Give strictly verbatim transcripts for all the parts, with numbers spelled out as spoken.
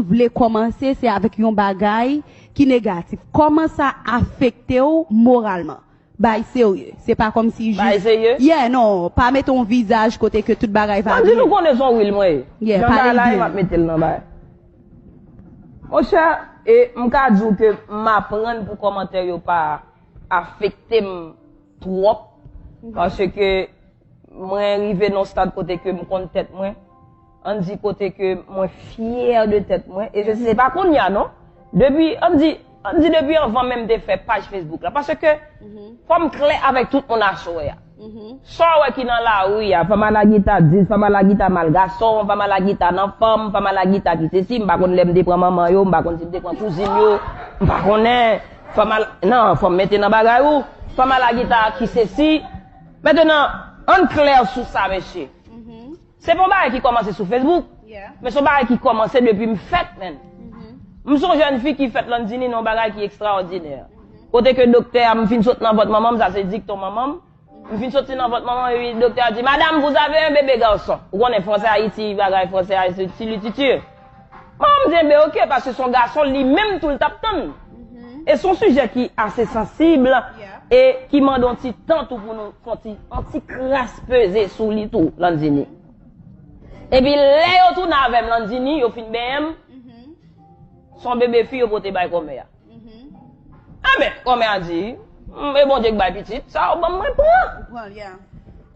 vle kòmanse, se avèk yon bagay ki negatif. Kòman sa afekte w moralman? Bay serye. Se pa kòmsi jis. Bay serye? Yeah, non. Pa mete yon vizaj kote ke tout bagay va byen. Di nou konnen son wil mwen ye. Yeah, jan bagay la ye, m ap mete l nan bagay. Monchè, e m ka di w ke m aprann pou kòmantè yo pa afekte m twòp. Paske mwen rive nan stad kote ke m konn tèt mwen. Ann di kote ke mwen fyè de tèt mwen. E se, se pa kounye a, non. Depi, ann di, ann di depi anvan menm te fè paj Facebook la. Paske, fò m klè avèk tout moun aswè a. Sa w wè ki nan lari a, fanm alagita dis, fanm alagita mal gason, fanm alagita nan fanm, fanm alagita ki sesi, m pa konn lè m te pran manman yo, m pa konn si m te pran kouzin yo, m pa konnen, fanm al-, non, fò m mete nan bagay ou, fanm alagita ki sesi. Mentenan, ann klè sou sa, mesye. Se pa yon bagay ki kòmanse sou Facebook, men se yon bagay ki kòmanse depi m fèt, menn. M se yon jèn fi ki fèt Landini nan yon bagay ki ekstraòdinè. Kote ke doktè a, m fin sot nan vant manman m, sa se dikton manman m. M fin soti nan vant manman m, epi doktè a di, Madame, vous avez un bébé garçon. Ou konnen fransè Ayiti, bagay fransè a, se ti li titi. Manman m di, enben, oke, paske se yon gason, li menm tou, l t ap tann. E se yon sijè ki ase sansib e ki mande yon ti tan tou pou nou fè yon ti, yon ti kras peze sou li tou, Landini. Epi lè yo tounen avè m, Landini, yo fin benyen m, se yon bebe fi yo pote bay kòmè a. Enben, kòmè a di, "Mm, e Bondye k bay pitit, sa yo ban mwen pran." Pran, yeah.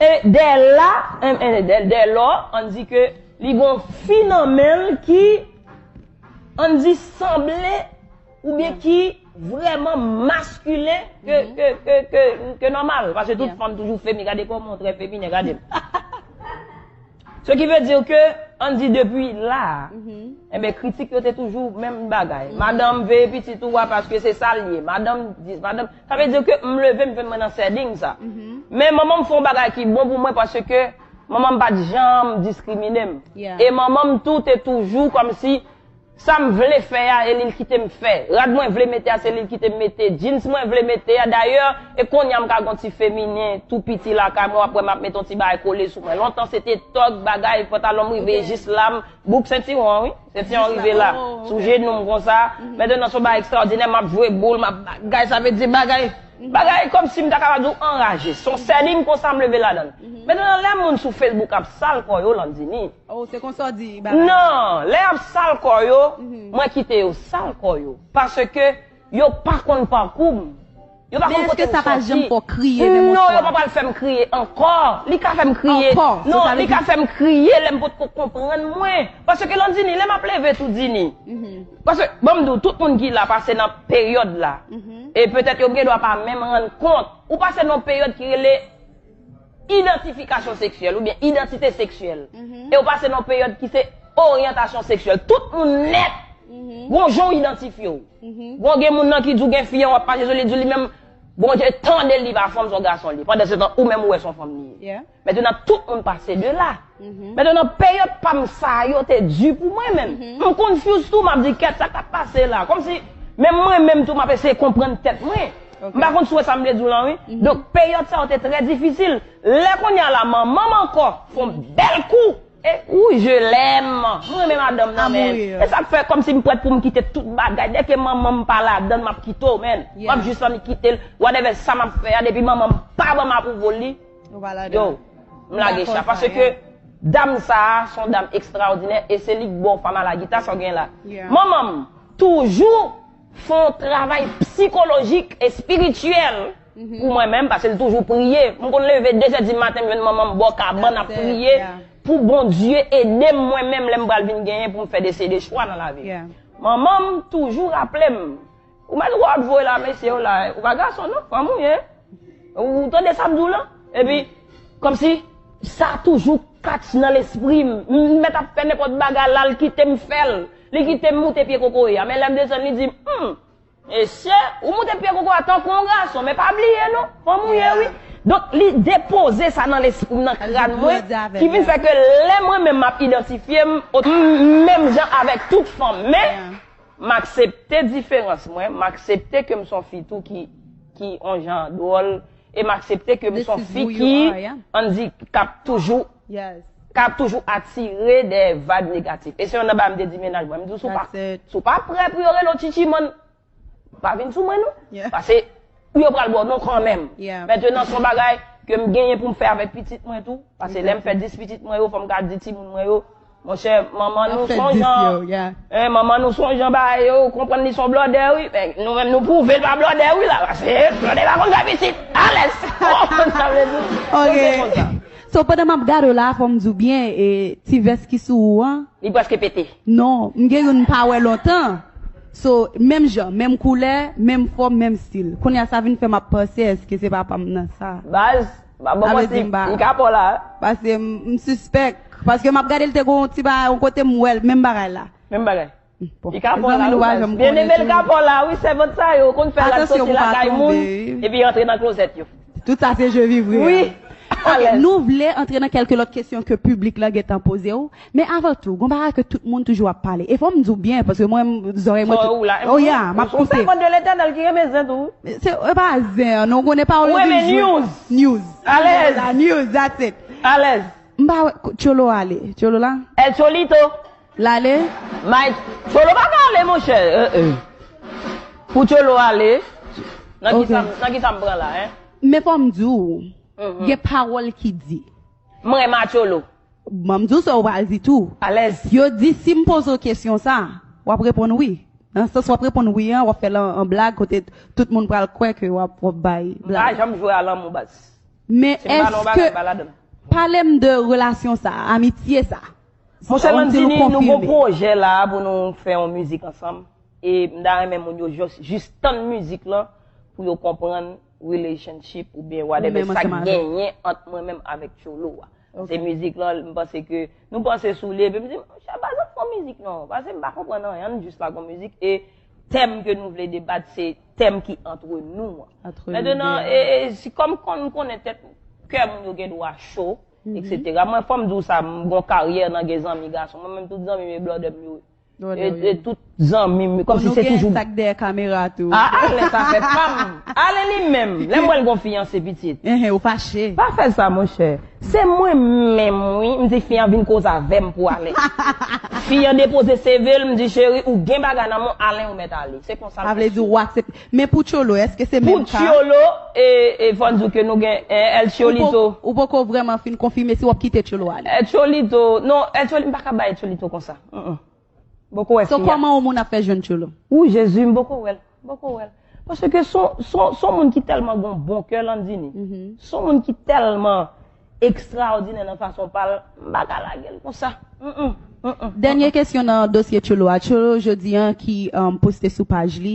E dè la, en, en, dè, dè lò, ann di ke li gon fi nan men l ki, ann di, sanble, oubyen ki vrèman maskilen ke, ke, ke, ke, ke nòmal. Paske tout fanm toujou feminen. Gade kòman w trè feminen, gade m. Ce qui veut dire que, ann di depi la, enben, kritik yo te toujou menm bagay. Madanm, veye pitit ou a, paske se sa l ye. Madanm dis, madanm, sa vle di ke m leve, m fè mwen nan setting sa. Men manman m fè yon bagay ki bon pou mwen, paske manman m pa t janm diskrimine m. E manman m tou te toujou kòmsi sa m vle fè a, e li l kite m fè. Rad mwen vle mete a, se li l kite m mete. Jeans mwen vle mete a. Dayè, e kounye a m ka gon ti feminen, tou piti lakay mwen, w ap wè m ap mete yon ti bagay kole sou mwen. Lontan, se te tòg, bagay, pantalon m rive jis la, m, bouk sentiwon an, wi. Sentiwon an rive la. Sou jenou m konsa. Mentenan, se yon bagay ekstraòdinè, m ap jwe boul, m ap bagay, sa vle di bagay. Bagay kòmsi m ta kapab di w anraje. Se yon setting konsa m leve ladan l. Mentenan, lè moun sou Facebook ap sal kò yo, Landini, Oh, se konsa w di bagay. Non, lè y ap sal kò yo, mwen kite yo sal kò yo. Paske yo pa konn pakou m. Yo pa konn kote m soti. Men èske sa pa janm fè w kriye menm yon swa? Non, yo pa pral fè m kriye ankò. Li ka fè m kriye. Ankò, se sa vle di. Non, li ka fè m kriye lè m potko konprann mwen. Paske Landini, lè m ap leve tou Dini. Paske, ban m di w, tout moun ki la pase nan peryòd la. E petèt yo gen dwa pa menm rann kont. Ou pase nan yon peryòd ki rele idantifikasyon seksyèl oubyen idantite seksyèl. E w pase nan yon peryòd ki se oryantasyon seksyèl. Tout moun nèt, gon jan w idantifye w. Gon gen moun nan ki di w gen fi an w ap mache sou li, di w li menm, Bondye tande l, li pa fanm, se yon gason li ye. Pandan se tan, ou menm ou wè se yon fanm li ye. Mentenan, tout moun pase de la. Mentenan, peryòd pa m sa yo te di pou mwen menm. M confuse tou, m ap di, "Kèt, sa k ap pase la?" Kòmsi, menm mwen menm tou, m ap eseye konprann tèt mwen. M pa konn si w wè sa m vle di w lan, wi. Donk, peryòd sa yo te trè difisil. Lè kounye a la, manman m ankò fè yon bèl kou. E, ou, je l'aime. Mwen renmen madanm nan, men. E sa k fè kòmsi m prèt pou m kite tout bagay. Dèke manman m pa ladan l, m ap kite w, men. M ap jis annik kite l. Whatever sa m ap fè a, depi manman m pa ban m apwouvo li, yo, m lage cha. Paske dam sa a, se yon dam ekstraòdinè, e se li k bon fanm a la gita, sa w gen la. Manman m toujou fè yon travay sikolojik, espirityèl pou mwen menm, paske l toujou priye. M konn leve de zè di maten, m jwenn manman m bò kabann ap priye pou Bondye ede m mwen menm lè m pral vin genyen pou m fè de seri de chwa nan lavi m. Manman m toujou raple m, ou mèt wè w ap voye la, mesye yo la, ou pa gason non, fanm ou ye. Ou tande sa m di w lan? Epi, kòmsi, sa toujou catch nan lespri m. M mèt ap fè nenpòt bagay la, l kite m fè l. Li kite m moute pye kokoye a. Men lè m desann, li di m, hmm, mesye, ou moute pye kokoye a tankou yon gason, men pa bliye non, fanm ou ye wi. Donk, li depoze sa nan lespri m, nan kràn mwen, ki vin fè ke lè mwen menm m ap idantifye m, menm jan avèk tout fanm. Men, m aksepte diferans mwen, m aksepte ke m se yon fi tou ki, ki yon jan dwòl, e m aksepte ke m se yon fi ki, ann di, k ap toujou k ap toujou atire dèyè vibe negatif. E se yonn nan bagay m te di mennaj mwen. M di w, si w pa, si w pa prè pou yo rele w Chichi, man, pa vin sou mwen, non. Paske yo pral ba w non kanmenm. Mentnan, se yon bagay ke m genyen pou m fè avèk pitit mwen tou. Paske lè m fè dis pitit mwen yo, fò m ka di timoun mwen yo, monchè, manman nou se yon jan, manman nou se yon jan bagay yo, ou konprann li se yon blòdè, wi. Men nou menm, nou pwouve l pa blòdè, wi, la. Paske blòdè pa konn fè pitit. Alèz. Ou konprann sa m vle di? Donk, se konsa. So, pandan m ap gade w la, fò m di w byen, e ti vès ki sou ou an, Li prèske pete. Non, m gen youn m pa wè lontan. So, menm jan, menm koulè, menm fòm, menm stil. Kounye a sa vin fè m ap panse èske se papa m nan sa. Baz, ba bon, sa vle di m pa. Li ka pa w la. Paske m sispèk. Paske m ap gade l te gon ti bagay yon kote m wè l, menm bagay la. Menm bagay. Li ka pa w la, wi. Byeneme, li ka pa w la, wi, sèvant sa yo konn fè rad soti lakay moun epi antre nan klozèt yo. Tout sa se je vivre. Wi. Ok, nou vle antre nan kèlke lòt kesyon ke piblik la gentan poze w. Men avan tou, gon bagay ke tout moun toujou ap pale. E fò m di w byen, paske mwen, zòrèy mwen. Oh yeah, m ap koute. Sèvant de Letènèl ki renmen zen tou. Se e pa zen, non, konnen pawòl yo di jwe. News. News. Alèz. News, that's it. Alèz. M pa wè, Tcholo ale. Tcholo la? El Cholito. L ale? May, Tcholo pa ka ale, monchè. Pou Tcholo ale, nan kisa m pran la, en? Men fò m di w, gen pawòl ki di. M renmen a Tcholo. Ban m di w sa w pral di tou. Alèz. Yo di si m poze w kesyon sa, w ap reponn wi. Nan sans w ap reponn wi an, w ap fè l an blag kote tout moun pral kwè ke w ap bay blag. M pa janm jwe a lanmou, baz. Men èske, pale m de relasyon sa, amitye sa. Monchè Landini, nou gon pwojè la pou nou fè yon mizik ansanm. E m ta renmen moun yo jis, jis tann mizik lan pou yo konprann relationship oubyen whatever sa k genyen ant mwen menm avèk Tcholo a. Se mizik lan, m panse ke nou panse sou li, epi m di, monchè, pa janm fè yon mizik non, paske m pa konprann anyen, ann jis lage yon mizik, e tèm ke nou vle debat, se tèm ki antre nou an. Mentnan, e, e, si kòm konn konnen tèt, kè moun yo gen dwa cho, etsetera. Mwen, fò m di w sa, m gon karyè nan gen zanmi gason. Mwen menm, tout zanmi m e blòdè m yo ye. E, e tout zanmi m, kòmsi se toujou. Bon, nou gen sa k dèyè kamera tou. A, ale, sa fè pa m. Ale li menm. Lè m wè l gon fiyanse, pitit. Enhen, ou fache. Pa fè sa, monchè. Se mwen menm, wi. M di fi an vin koze avè m pou ale. Fi an depoze seve l, m di, cheri, ou gen bagay nan men w, ale, ou mèt ale. Se konsa l fonksyone. Sa vle di ou aksepte. Men pou Tcholo, èske se menm ka? Pou Tcholo, e, e fò n di w ke nou gen, e, El Cholito. Ou poko, ou poko vrèman fin konfime si w ap kite Tcholo ale? El Cholito, non, El Cholito, m pa ka bay El Cholito konsa. Mm, mm. M poko wè fi a. So, kòman yon moun ap fè jwenn Tcholo? Ou Jezi, m poko wè l. M poko wè l. Paske se yon, se yon, se yon moun ki tèlman gen yon bon kè, Landini. Se yon moun ki tèlman ekstraòdinè nan fason pa l, m pa ka lage l konsa. Mm, mm, mm, mm. Dènye kesyon nan dosye Tcholo a. Tcholo, jodi a, ki, um, poste sou paj li,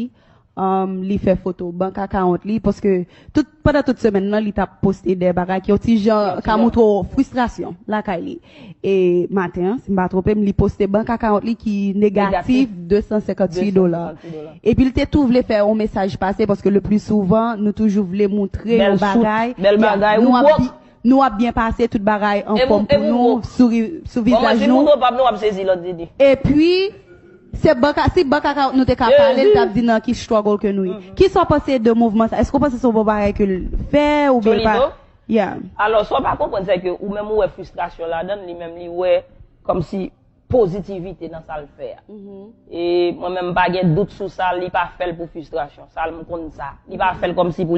um, li fè foto bank account li, paske tout, pandan tout semèn nan, li t ap poste de bagay ki yon ti jan ka montre w fristrasyon lakay li. E maten an, si m pa twonpe m, li poste bank account li ki negatif de san senkantuit dola. Epi l te tou vle fè yon mesaj pase, paske le pli souvan, nou toujou vle montre yon bagay. Bèl bagay, ou bwòk. Nou ap byen pase, tout bagay anfòm pou nou, souri sou vizaj nou. Epi, se bank, si bank account nou te ka pale, l t ap di nan ki struggle ke nou ye. Kisa w panse de mouvman sa? Èske w panse se yon bon bagay ke l fè oubyen l pa? Tcholo? Yeah. Alò, sa w pa konprann, se ke ou menm ou wè fristrasyon ladan l, li menm li wè kòmsi pozitivite nan sa l fè a. E mwen menm, m pa gen dout sou sa, li pa fè l pou fristrasyon. Sa, m konn sa. Li pa fè l kòmsi pou